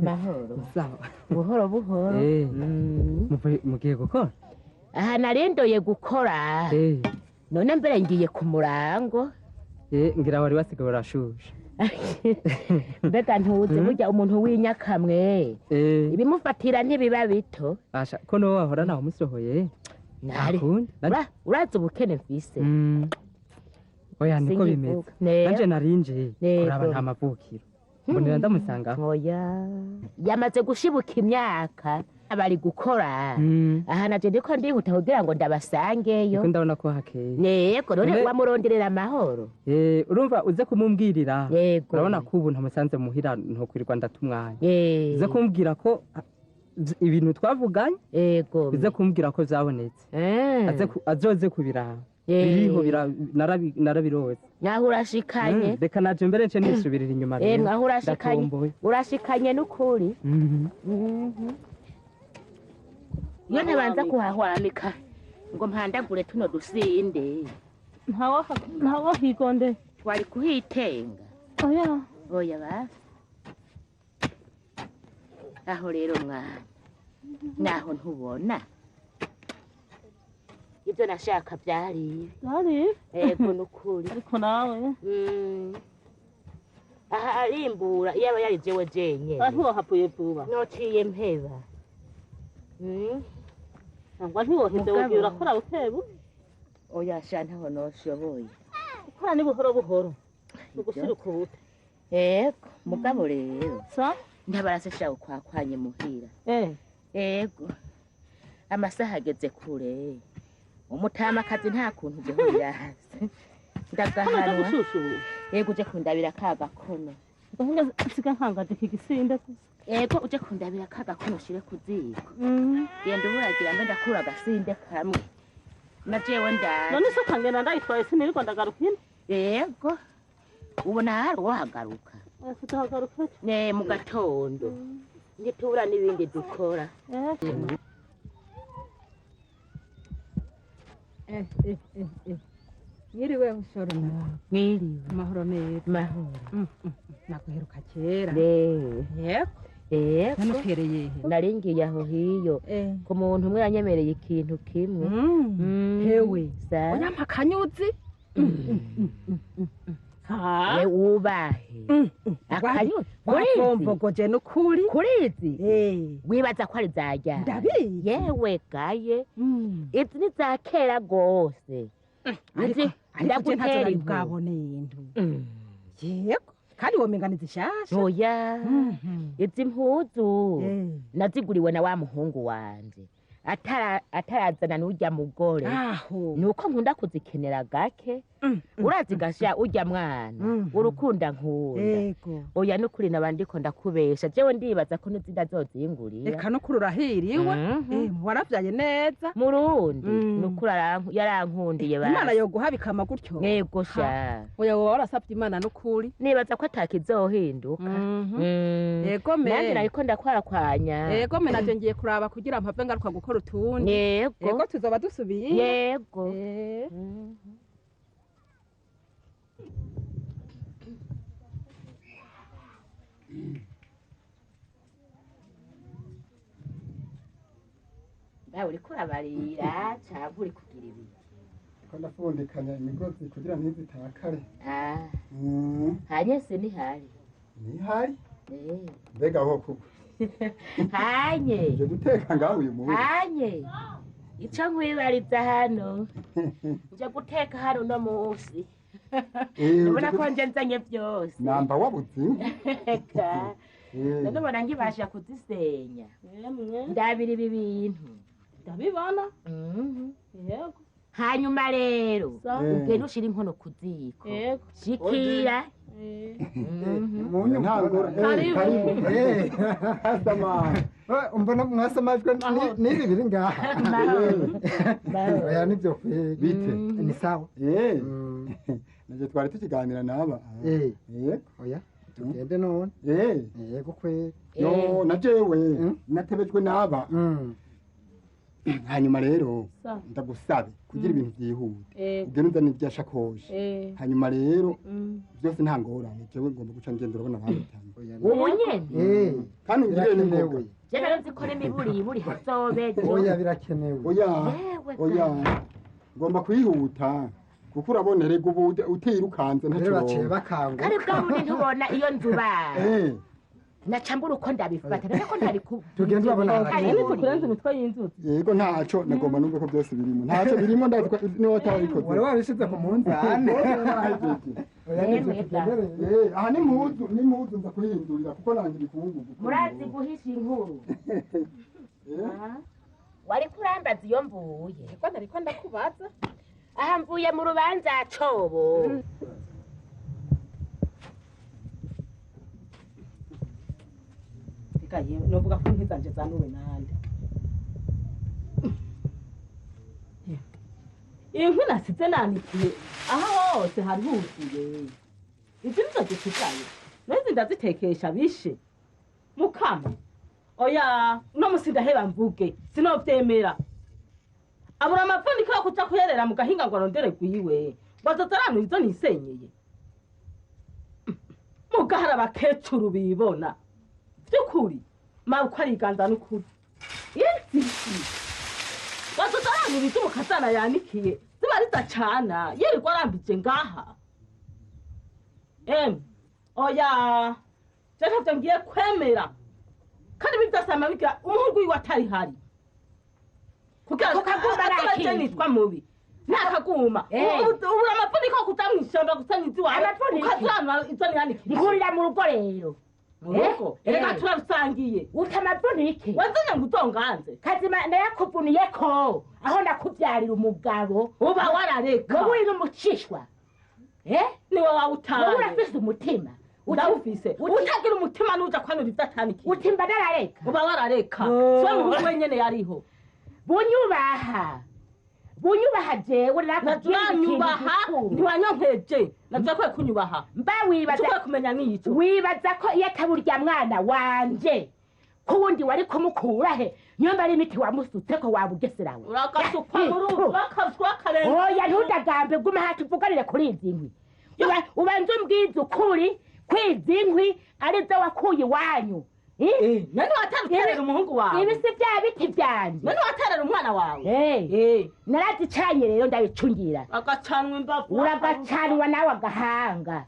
Mahoro. Sawa. Buhoro buhoro. Mugiye gukora? Aha narindoye gukora. None mbere ngiye ku murango. Ngira wari wasigaye urashushe. Mbega ntuzi burya umuntu w'inyakamwe ibimufatira ntibiba bito. Asha ko no wahora nawe umusohoye. Urazi ubukene mfise. Oya niko bimeze. Nanje narinje kuraba nta mavukiro. Mbonera ndamusanga. Oya. Yamaze gushibuka imyaka abari gukora. Aha naje ndiko ndihuta kugira ngo ndabasangeyo. Ndiko ndabona ko hakeye. Yego none wamuronderera amahoro. Urumva uze kumumbwirira. Urabona ko ubu ntamusanze muhira ntokwirirwa ndatumwanya. Uze kumbwira ko ibintu twavuganye. Yego. Uze kumbwira ko vyabonetse. Azoze kubiraba. Biriho narabiroze. Naho urashikanye. Reka naje mbere nce nisubirira inyuma rero. Naho urashikanye. Urashikanye n'ukuri. Iyo ntabanza kuhahwamika ngo mpandagure tuno dusinde. Ntawo higonde. Twari kuhitenga. Oya. Oya basi. Aho rero mwana. Naho ntubona. Ibyo nashaka byari. Byari? Ego nukuri. Ariko nawe. Aha arimbura iyaba yari jewe jenye. Ntiwohapuye vuba. Nociye mpeba. Ntabwo ntiwoheze wogiye urakora bukebu. Oya sha ntaho noshoboye. Gukora ni buhoro buhoro. Ugushira ukubute. Ego mugabo rero. Sa? Ntabarase sha ukwakwanye muhira. Ego. Amasaha ageze kure. Umutamakazi nta kuntu gihurira hasi. Ndagahanwa. Yego uje kundabira ka gakono. Siga nkangaje iki gisinde gusa. Yego uje kundabira ka gakono ushire ku ziko. Genda uburagira mbe ndakura agasinde kamwe. Na jewe ndaje. None se kangena ndayitwaye sinirirwa ndagaruka ino. Yego. Ubona hari uwahagaruka. Tutahagaruka. Ne mu gatondo. Ngitura n'ibindi dukora. Mwiriwe bushoro nawe. Mwiriwe. Amahoro meza. Mahoro. Naguheruka kera. Yego. Yego. Nanukereye he? Naringiye aho hiyo. Ku muntu umwe yanyemereye ikintu kimwe. Hewe. Onyampa akanyuzi. We ubahe. Akanyuzi. Wakombogoje nukuri. Kurizi. Wibaza ko ari zajya. Ndabizi. Yewe gaye. Izi ni za kera gose. Ariko ndagutera bwaboneye intu. Yego. Kandi womenga ni zishasha. Oya. Izi mpuzu naziguriwe na wa muhungu wanje. Atarazana n'urya mugore. Nuko nkunda kuzikenera gake. Urazigasha urya mwana. Urukunda nkunda. Oya nukuri nabandiko ndakubesha. Jewe ndibaza ko n'izindi azozingurira. Eka nukuri urahiriwe. Waravyaye neza. Murundi nukuri yarankundiye basi. Imana yoguha bikama gutyo. Yego sha. Oya wowe warasavye Imana nukuri. Nibaza ko atakizohinduka. Yego me. Nanje nariko ndakwarakwanya. Yego me naje ngiye kuraba kugira mpave ngaruka gukora utundi. Yego. Yego tuzoba dusubiye. Yego. Ba uriko urabarira canke uri kugira ibiki? Ko ndafundikanya imigozi kugira ntizitakare. Hanye se nihari? Nihari? Mbega aho kugwa. Hanye. Nje guteka ngaho uyu mubi. Hanye. Ico nkwibariza hano. Nje guteka hano no munsi. Ubona ko nje nzanye byose. Namba wabuze. Eka. None ubona nkibasha kuzisenya. Ndabira ibi bintu. Ndabibona. Yego. Hanyuma rero ugenda ushira inkono ku ziko. Shikira. Karibu. Mbona mwasamajwe n'ibi biri ngaha. Oya nivyo kweli. Bite? Ni sawa. Naje twari tukiganira naba. Yego. Oya tugende none. Yego kweli. No na jewe natebejwe naba. Hanyuma rero ndagusabe kugira ibintu byihute. Ugende uzane irya shakoshi. Hanyuma rero byose nta ngorane jewe ngomba guca ngenda urabona bamutanye. Ubu nyene. Kandi ungirire n'ingoga. Je nari ko n'imiburi buri hazobejo. Oya birakenewe. Oya. Oya. Ngomba kwihuta. Kuko urabona rego ubu utirukanze ntacyo. Baciye bakangwa. Kari bwa bundi ntubona iyo nzuba. Naca mbura uko ndabifata none ko ntari ku tugende urabona harakenewe tukurenze imitwe y'inzuzi. Yego ntaco nagomba numve ko byose birimo. Ntaco birimo ndazi niwe watabikoze. Wari wabishize ku munzane. Aha ni impuzu ni impuzu nza kuhindurira kuko nanje ibikungugu. Murazi guhisha inkuru. Wari kurambaza iyo mvuye. Ko nariko ndakubaza. Aha mvuye mu rubanza cobo. Reka yewe novuga ko inkwi zanje zanuwe nande. Inkwi nasize nanikiye aha hose hari huzuye. Izi nizo zisigaye. N'izi ndazitekesha bishe. Mukama. Oya, uno musi ndaheba mvuge. Sinovyemera. Abura amavuniko yo kuja kuyerera mu gahinga ngo arondere gwiwe. Bazoza izo nisenyeye. Mugahara abakecuru bibona. Byukuri mabuko ariganza n'ukuri. Izi. Bazoza ibyo mukazana yanikiye. Ziba rizacana yirirwa arambije ngaha. Oya. Je ntavyo ngiye kwemera. Kandi bivyasama bigira umuhungu wiwe atari hari. Kugira ngo nitwa mubi. Nakaguma. Ubura amavuniko kuja mw'ishamba gusanya iziwawe. Ukazanwa izo nihanikiriye. Nkurira mu rugo rero. Mu rugo? Erega turarusangiye. Uta amavunike. Wazanye ngo utonganze. Kazima ndayakuvuniyeko aho nakuvyarira umugabo. Uba warareka. Wowe uri n'umucishwa. Niwe wawutaye. Wowe urafise umutima. Udawufise. Utagira umutima nuja kwanura ivyo atanikiye. Uti mba narareka. Uba warareka. Siwe muhungu wenyene yariho. Bunyubaha. Bunyubaha jewe nanyubaha ntiwanyonkeje navyo kwe kunyubaha. Mba wibaza kwe kumenya nico. Wibaza ko iyo ataburya mwana wanje kuwundi wari kumukura he nyomba ari imiti wamusutse ko wabugeserawe. Urakasukwa muri urakasukwa karenze. Oya ntudagambe guma hatuvuganire kuri izi nkwi. Ubanze umbwize ukuri kwizi nkwi arizo wakuye iwanyu. None watarutera umuhungu wawe. Ibi si bya biti byanje. None waterera umwana wawe. Narazicanye rero ndabicungira. Agacanwa imbavu. Uragacanwa nawe agahanga.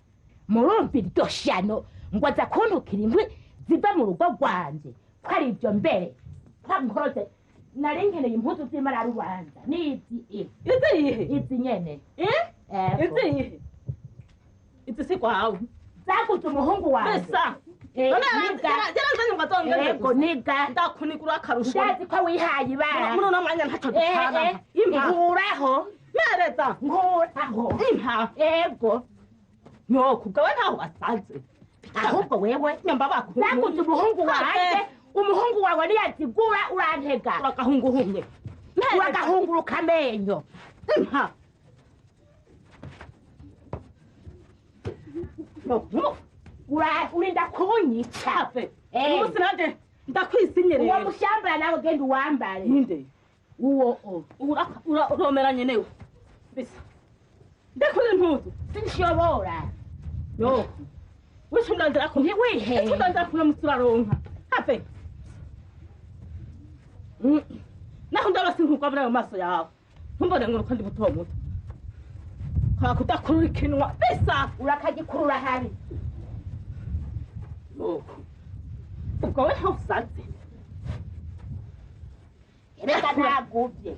Murumva iryo shano ngo aza kuntukira inkwi ziva mu rugo rwanje. Ko ari ibyo mbere. Kwa nkoroze nari nkeneye impuzu z'imararubanza. N'izi izi iyihe? Izi nyene. Izi iyihe? Izi si kwawe. Zaguze umuhungu wanje. Mbesa. Yaranzanye ngo azongere gusa. Niga. Ndakunigura akarusho. Ndazi ko wihaye ibara. Muri uno mwanya ntaco dutana. Nkuraho. Mereza. Nkuraho. Impa. Ego. Nyoko ubwawe ntaho wasanze. Ahubwo wewe. Nyamba bako. Zaguze umuhungu wanje. Umuhungu wawe niyazigura urantega. Uragahunguhumye. Uragahunguruka amenyo. Impa. Urinda kunyica. Umunsi nanje ndakwisinyerera. Uwo mushambara nawe genda uwambare. Ninde? Uwo uromeranye newe. Bisa. Ndakuri impuzu. Sinshobora. Yo. Wishundandira ko ntiwihe. Wishundandira ko musuraronka. Have. Naho ndabasi nkuko abura mu maso yawe. Ntumbone ngo uko ndi muto muto. Kwa kudakurura ikinwa. Bisa. Urakagikurura habi. Ubwo we ntusanze. Reka naguvye.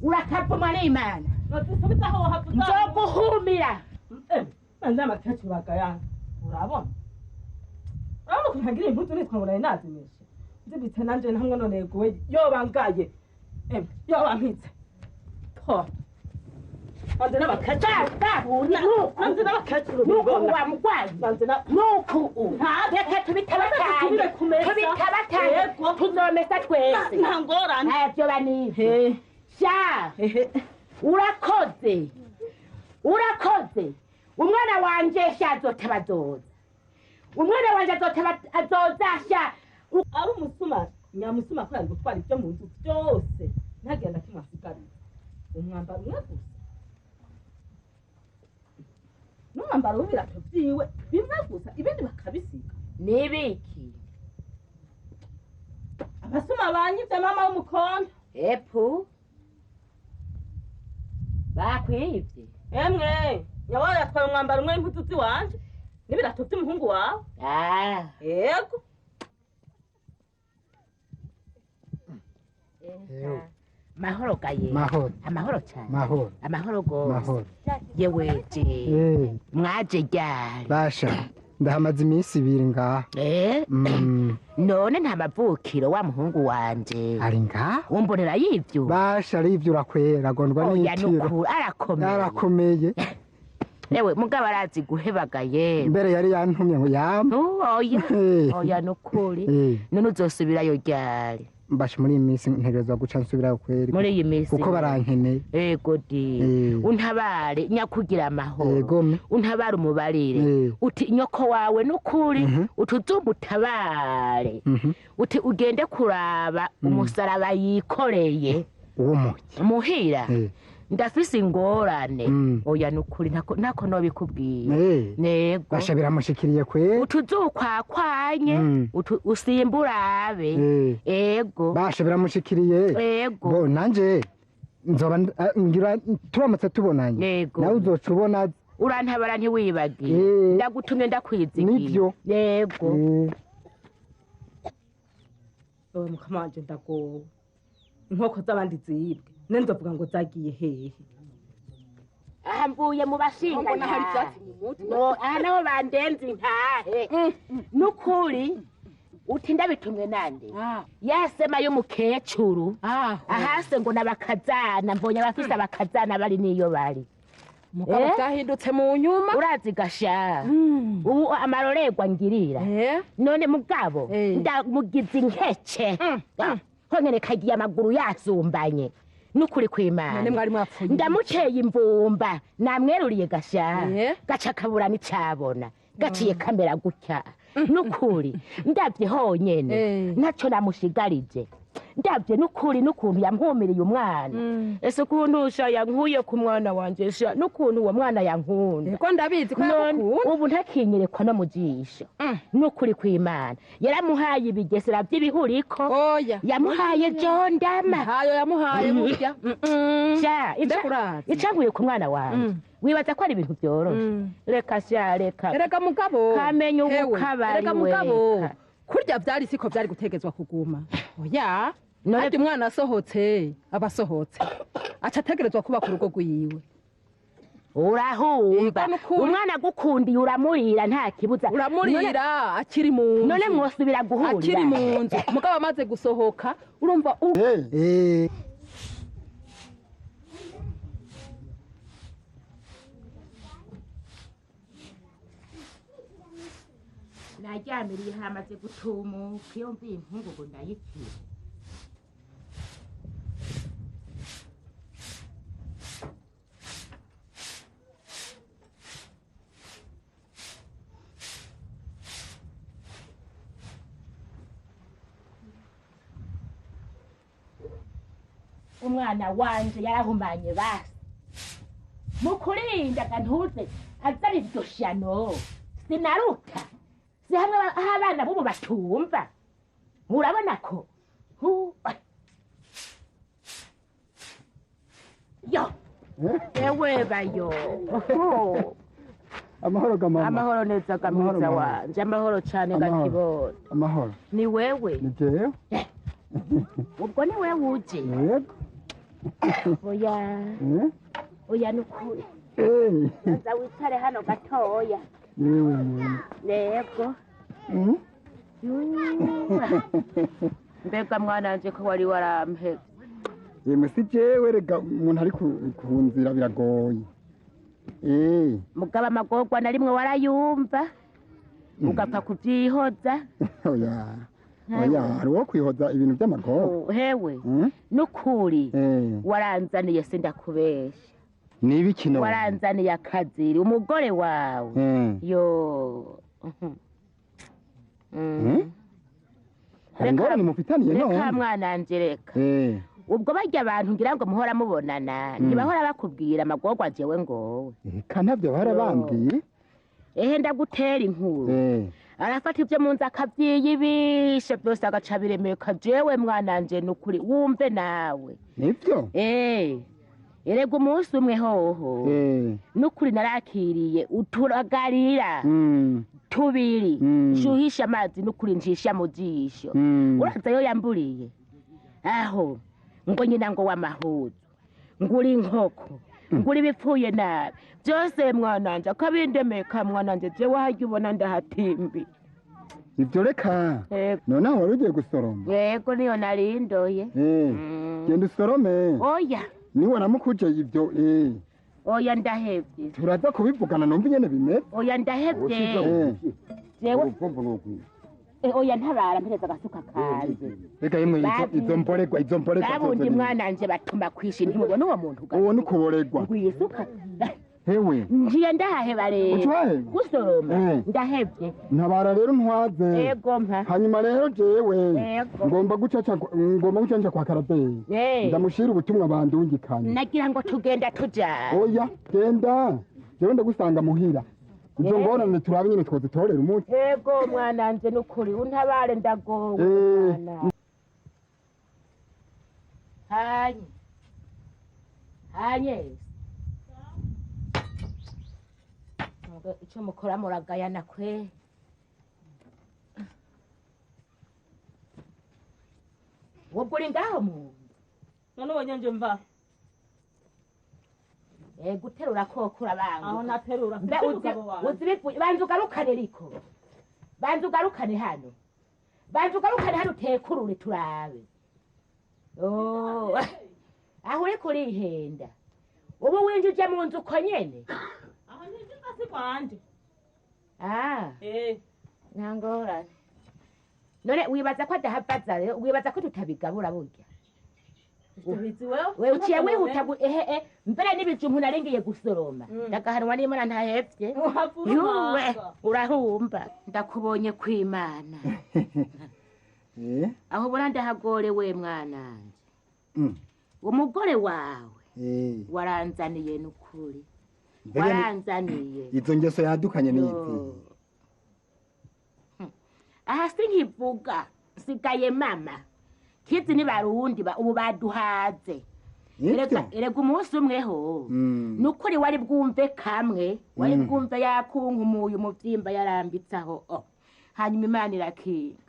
Urakavuma n'Imana. Nzoguhumira. Nanze amakecuru bagayanga. Urabona? Urabona ukuntu ntagira impuzu nitwa ngo nari nazimishe. Nzibitse nanje ntamwe none yeguwe yobangaye. Yoba mpitse. To. Nanze n'abakecuru. Nanze n'abakecuru. Nuko wa mugwayi. Nuko reka tubitabatanye. Tubitabatanye. Tuzomesa twese. Nta ngorane. Ntavyo banize. Sha. Urakoze. Urakoze. Umwana wanje shazotabazoza. Umwana wanje azoteba azozasha. Ari umusuma nyamusuma ko yari gutwara ibyo mu nzu byose ntagira na kimwe asigarira. Umwambaro umwe gusa. N'umwambaro w'ibirato vyiwe bimwe gusa ibindi bakabisiga. Nibiki? Abasuma banyivye mama w'umukondo. Epu. Bakwivye. Emwe, nyawaye atwaye umwambaro umwe w'impuzu ziwanje n'ibirato vy'umuhungu wawe. Ah. Yego. Mahoro gaye. Mahoro. Amahoro cyane. Mahoro. Amahoro gose. Mahoro. Yewe je. Mwaje ryari? Basha, ndahamaze iminsi ibiri ngaha. None nta mavukiro wa muhungu wanje. Ari ngaha? Umbonera yivyo. Basha arivyo urakwera agondwa Oya n'itiro. nukuri arakomeye. Arakomeye. Ewe mugabo arazi guhebagaye. Mbere yari yantumye ngo yampe. Oya. Oya nukuri. None uzosubirayo ryari? Mbasha muri iyi minsi ntegerezwa guca nsubirayo kweri. Muri iyi minsi. Kuko barankeneye. Ego di. Untabare nyakugira amahoro. Ego. Untabare umubarire. Uti nyoko wawe nukuri utuzumba utabare. Uti ugende kuraba umusaraba yikoreye. Uwo muhira. Ndafise ingorane. Oya nukuri ntako nobikubwiye. Nego. Basha biramushikiriye kweri. Utuzukwakwanye usimburabe. Ego. Basha biramushikiriye. Ego. Bo nanje nzoba ngira turamutse tubonanye. Nawe uzoca ubona urantabara ntiwibagiye. Ndagutumye ndakwizigiye. Nivyo. Yego. Owe mukama wanje ndagowe. Inkoko z'abandi zibwe. Nendovuga ngo zagiye hehe. Aha mvuye mu bashinga. Mbona hari ivyatsi mu mutwe. No, aha naho bandenze intahe. Nukuri uti ndabitumwe nande. Yasema y'umukecuru. Ahase ngo nabakazana mbonye abafise abakazana bari niyo bari. Mugabo byahindutse mu nyuma. Urazi gasha. Ubu amarorerwa ngirira. None mugabo ndamugize inkece. Honyene kagiye amaguru yasumbanye. Nukuri kwimana. Ndamukeye imvumba namweruriye gasha. Gaca kabura n'icabona. Gaciye kamera gutya. Nukuri ndavye honyene naco namushigarije. Ndavye nukuri nukuntu yampumiriye umwana. Ese ukuntu sha yankuye ku mwana wanje sha nukuntu uwo mwana yankunda. Eko ndabizi ko yakukunda. Ubu ntakinyerekwa no mujisho. Nukuri kwimana. Yaramuhaye ibigesera by'ibihuriko. Oya. Yamuhaye jondama. Hayo yamuhaye burya. Sha icankuye ku mwana wanje. Wibaza ko ari ibintu byoroshe. Reka sha reka. Erega mugabo. Kamenya ubukabari. Erega mugabo. Kurya byari siko byari gutegezwa kuguma. Oya. None umwana asohotse abasohotse aca ategerezwa kuba ku rugo rwiwe. Urahumba umwana agukundiye uramurira nta kibuza. Uramurira akiri mu nzu. None mwosubira guhurira akiri mu nzu. Mugabo amaze gusohoka urumva Naryamiriye hamaze gutumuka iyo mviye impungugu ndayikira. Umwana wanje yarahumanye basi. Mukurinda kantuze azari iryo shano. Sinaruta. Si hamwe abana bubu batumva. Murabona ko yo ewe bayo. Amahoro gamama. Amahoro neza gamwiza wanje. Amahoro cyane gakibona. Amahoro. Ni wewe. Ni jewe. Ubwo ni wewe uje. Yego. Oya. Oya nukuri. Nza wicare hano gatoya. Yewe. Yego. Mbega mwana wanje ko wari warampevye. Yemwe si jewe rega umuntu ari ku nzira biragoye. Mugabo amagorwa na rimwe warayumva. Ugapfa kuvyihoza. Oya. Oya, hari uwo kwihoza ibintu by'amagorwa. Hewe. Nukuri. Waranzaniye sindakubesha. Nibiki none? Waranzaniye akaziri umugore wawe. Yo. Hari ingorane mufitaniye none? Reka mwananje reka. Ubwo barya abantu ngira ngo muhora mubonana ntibahora bakubwira amagorwa jewe ngowe. Eka ntabyo bahora bambwiye. Ehe ndagutera inkuru. Arafata ibyo mu nzu akavyiyibisha byose agaca biremeka jewe mwananje nukuri wumve nawe. Nivyo? Erega umunsi umwe hoho nukuri narakiriye uturagarira tubiri nshuhisha amazi nukuri njisha mu jisho. Uraza yo yamburiye aho ngo nyina ngo w'amahuzu nguri inkoko nguri ibipfuye nabi byose mwananje akabindemeka mwananje jewe harya ubona ndahatimbi. Ivyo reka noneho wari ugiye gusoroma? Yego niyo narindoye. Genda usorome. Oya niwe namukuje ivyo. Oya ndahevye. Turaza kubivugana numva ingene bimeze. Oya ndahevye. Jewe oya ntabara mpereza agasuka kanje. Reka yemwe izo mboregwa izo mboregwa. Babundi mwananje batuma kwishi ntimubona uwo muntu ga. Uwo nukuboregwa. Ngwisuka. Hewe. Ngiye ndahaheba rero. Gusoroma ndahevye. Ntabara rero ntwaze. Yego mpa. Hanyuma rero jewe ngomba gucaca ngomba gucaca kwa Karabeye. Ndamushira ubutumwa bandungikanye. Nagira ngo tugenda tuja. Oya genda. Jewe ndagusanga muhira. Izo ngorane turabe nyine twozitorera umunsi. Yego mwananje nukuri untabare ndagowe mwana. Hanye. Hanye. Icyo mukora muragayana kwe. Ubwo uri ngaho mu none ubonye nje mva. Guterura koko urabanga. Aho naterura. Uzi banza ugarukane riko. Banza ugarukane hano. Banza ugarukane hano utekurure turabe. Oh. Aho uri kurihenda. Ubu winjije mu nzu uko nyene. Aho ninjiza si kwanje. Ntangorane. None wibaza ko adahavaza rero wibaza ko tutabigabura burya. Wewe uciye wihuta ehe mbere n'ibijumbu narengiye gusoroma. Ndagahanwa n'Imana ntahevye. Yuwe urahumba ndakubonye kw'Imana. Aho ubona ndahagorewe mwananje. Umugore wawe waranzaniye nukuri. Waranzaniye. Izo ngeso yadukanye n'izi. Aha sinkivuga sigaye mama. Kizi ni barundi ba ubu baduhaze. Erega umunsi umwe ho. Nukuri wari bwumve kamwe, wari bwumve yakunkumuye umuvyimba yarambitsaho. Hanyuma Imana irakinga.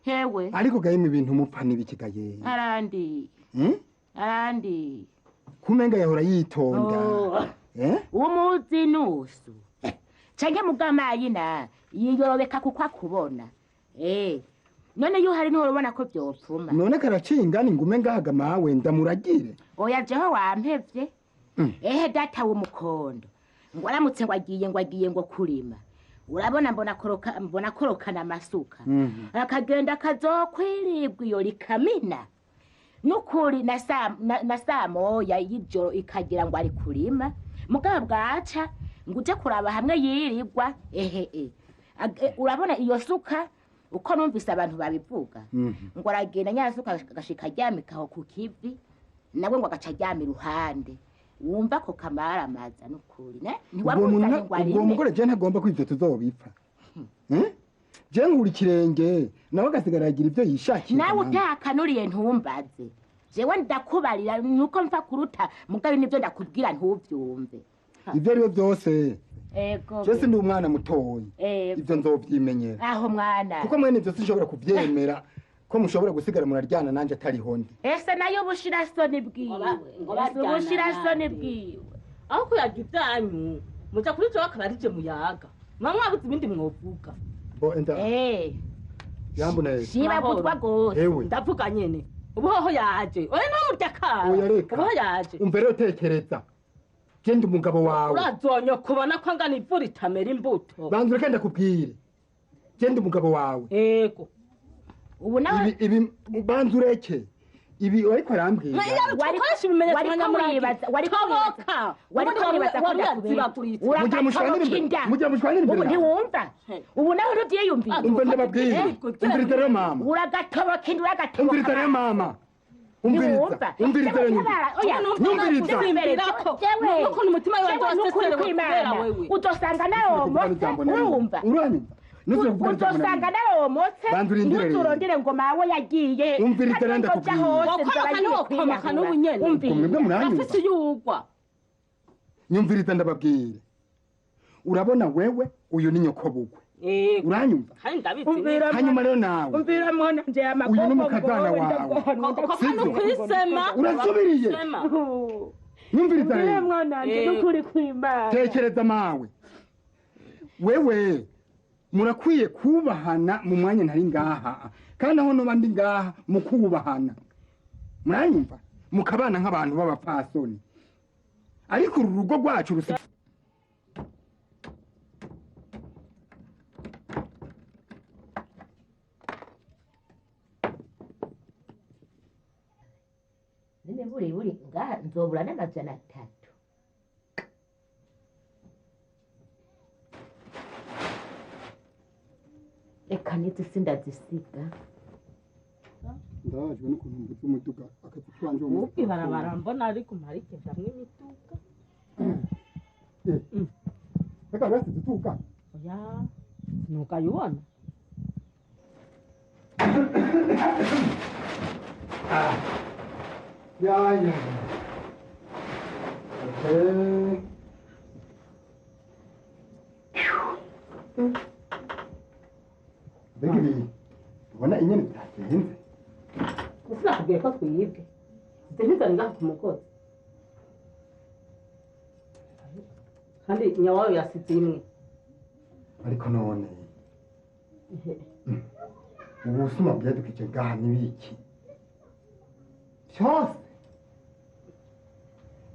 Hewe. Ariko gaye ibintu mupfa nibikigaye. Arandi. Arandi. Kumenga yahora yitonda. Umuzi nusu. Canke mugamayina yiyorobeka kuko akubona. None yo hari niho ubona ko byopfuma. None karacinga ni ngume ngahaga mawe ndamuragire. Oya jeho wampevye. Ehe data w'umukondo. Ngo aramutse ngo agiye ngo kurima. Urabona mbona korokana amasuka. Akagenda kazokwiribwa iyo rikamina. Nukuri na saa moya y'ijoro ikagira ngo ari kurima. Mugabo bwaca ngo uje kuraba hamwe yirirwa ehe. Urabona iyo suka uko numvise abantu babivuga ngo aragenda nyasuka agashika aryamikaho ku kivi nawe ngo agaca aryama iruhande wumva ko kamara amaza nukuri ne ntiwamuzanye ngo arime. Ubwo mugore je ntagomba ko ivyo tuzobipfa. Je nkura ikirenge nawe agasigara agira ivyo yishakiye. Nawe utakanuriye ntumbaze. Jewe ndakubarira nuko mfa kuruta mugabe nivyo ndakubwira ntuvyumve. Ivyo ari byose. Ego. Je sindi umwana mutoyi. Ivyo nzovyimenyera. Aho mwana. Kuko mwene ivyo sinshobora kuvyemera ko mushobora gusigara muraryana nanje atari hondi. Ese nayo bushira soni bwiwe. Bushira soni bwiwe. Aho kuyaga ibyanyu muja kuri jo akabarije muyaga. Mwa mwabuze ibindi mwovuga. Bo enda. Yambune. Shiba gutwa gose. Ndavuga nyene. Ubuhoho yaje. Oya no murya kara. Ubuhoho yaje. Umve rero tekereza. Genda umugabo wawe. Urazonyo kubona ko angana ivura itamera imbuto. Banza ureke ndakubwire. Genda umugabo wawe. Yego. Ubu nawe ibi banza ureke. Ibi ariko arambwira. Ukoresha ibimenyetso mwanya Toboka. Wariko wibaza ko ndakubesha. Mugira mushwanire imbere. Mugira mushwanire imbere. Ubu ntiwumva. Ubu nawe ntuvyiyumvira. Umva ndababwira. Umviriza rero mama. Uragatoboka inda uragatoboka. Umviriza rero mama. Umviriza. Umviriza rero nyumva. Nyumviriza. N'ukuntu umutima wawe waseserewe kubera wewe. Udosanga naromotse urumva. Uranyumva. Udosanga naromotse ntuzurondere ngo mawe yagiye. Umviriza rero ndakubwira. Wakoroka ntiwokomoka n'ubu nyene. Mwebwe muranyumva. Afise yugwa. Nyumviriza ndababwira. Urabona wewe uyu ni nyokobukwe. Uranyumva? Hanyuma rero nawe. Umvira mwana nje amagogo. Uyu ni mukazana wawe. Koko kwisema. Urasubiriye. Nyumviriza rero. Mwana nje nukuri kwimana. Tekereza mawe. Wewe murakwiye kubahana mu mwanya ntari ngaha. Kandi aho noba ndi ngaha mukubahana. Muranyumva? Mukabana nk'abantu b'abapfasoni. Ariko uru rugo rwacu rusi Buri buri ngaha nzobura n'300. Reka n'izi ndazisiga. Ndababajwe n'ukuntu mbuze umuduga akazi kanje uwo munsi. Ibarabara mbona ariko mparikejamwo imituka. Reka rwose dutuka. Oya, ntukayibona. Ya ya. Okay. Mbega ibi ubona inyene byagenze. Sinakubwiye ko twibwe. Zihita ngaha ku mugozi. Kandi nyawayo yasize imwe. Ariko none ubusuma bwadukije ngaha nibiki? Cyose.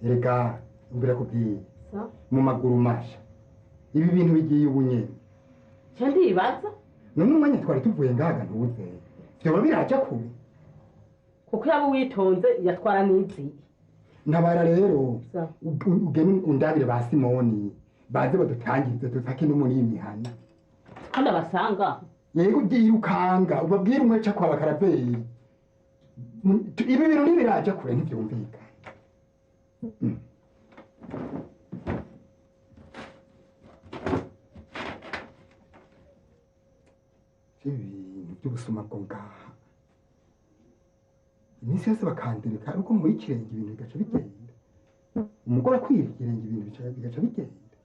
Erega mbira kubwiye mu maguru masha ibi bintu bigiye ubunyene. Cyo ndibaza none umwanya twari tuvuye ngaha ntuze byoba biraja kure kuko yaba witonze yatwara n'izi. Ntabara rero ugene undabire ba Simoni baze badutangize dutake no muri imihana kandi abasanga yego byirukanga ubabwira umwe ca kwa bakaraberi ibi bintu ntibiraja kure ntibyumvikana. Ibintu by'ubusuma bwo ngaha iminsi yose bakandereka ariko muri kirenge ibintu bigaca bigenda. Umugore akwiriye ikirenge ibintu bigaca bigenda.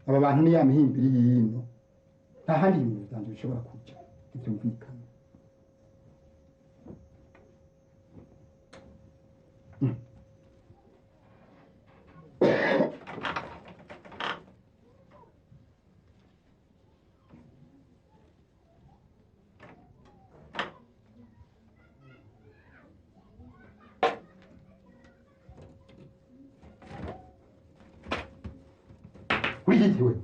Aba bantu ni ya mihimbiri y'ino nta handi ibintu byanje bishobora kuja ntibyumvikana. Uri wewe?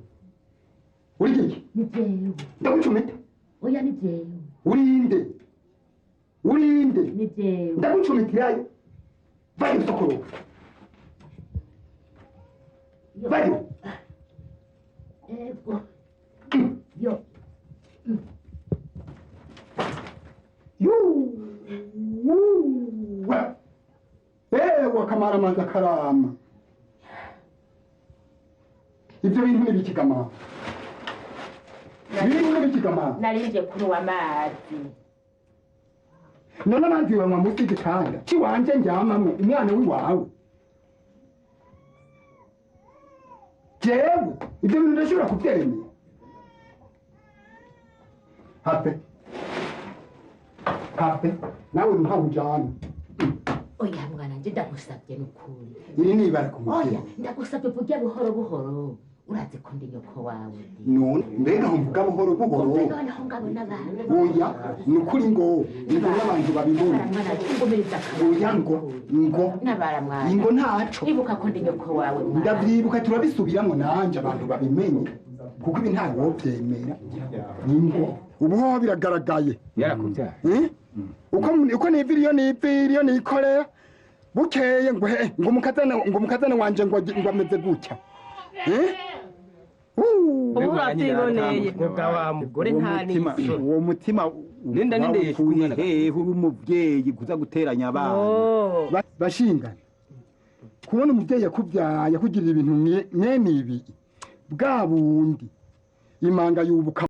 Uri iki? Ni jewe. Ndagucumita. Oya ni jewe. Urinde. Urinde. Ni jewe. Ndagucumitirayo. Vayo sokoro. Vayo. Ego. Yo. Yu. Ewa kamara manza karama. Ibyo bintu nibikigama. Ibintu nibikigama. Narinje kunywa amazi. None amazi wanywa munsi y'igitanda kiwanje njyamamwe umwana w'iwawe. Jewe ibyo bintu ndashobora kubyemera. Hape. Hape nawe ntawe ujana. Oya mwana nje ndagusabye nukuri. Iri ni ibara ku mutwe. Oya ndagusabye vuga buhoro buhoro. Urazi ko ndi nyoko wawe. None mbega mvuga buhoro buhoro. Noneho ngabona abantu. Oya nukuri ngo ngo n'abantu babibona. Oya ngo ngo nabara mwana. Ingo ntaco. Ibuka ko ndi nyoko wawe mwana. Ndavyibuka turabisubiramwo nanje abantu babimenye. Kuko ibi ntawe wovyemera. Ningo ubu hoho biragaragaye. Yarakubyaye. Uko nivira iyo nivira iyo nikorera bukeye ngo he ngo umukazana wanje ngo ameze gutya. Ubu urabyiboneye. Wa mugore nta n'isoni. Uwo mutima Nenda ninde wawukuye hehe uri umuvyeyi kuza guteranya abana? Bashingana kubona umubyeyi yakubyaye yakugirira ibintu mwene ibi bwa bundi imanga yubuka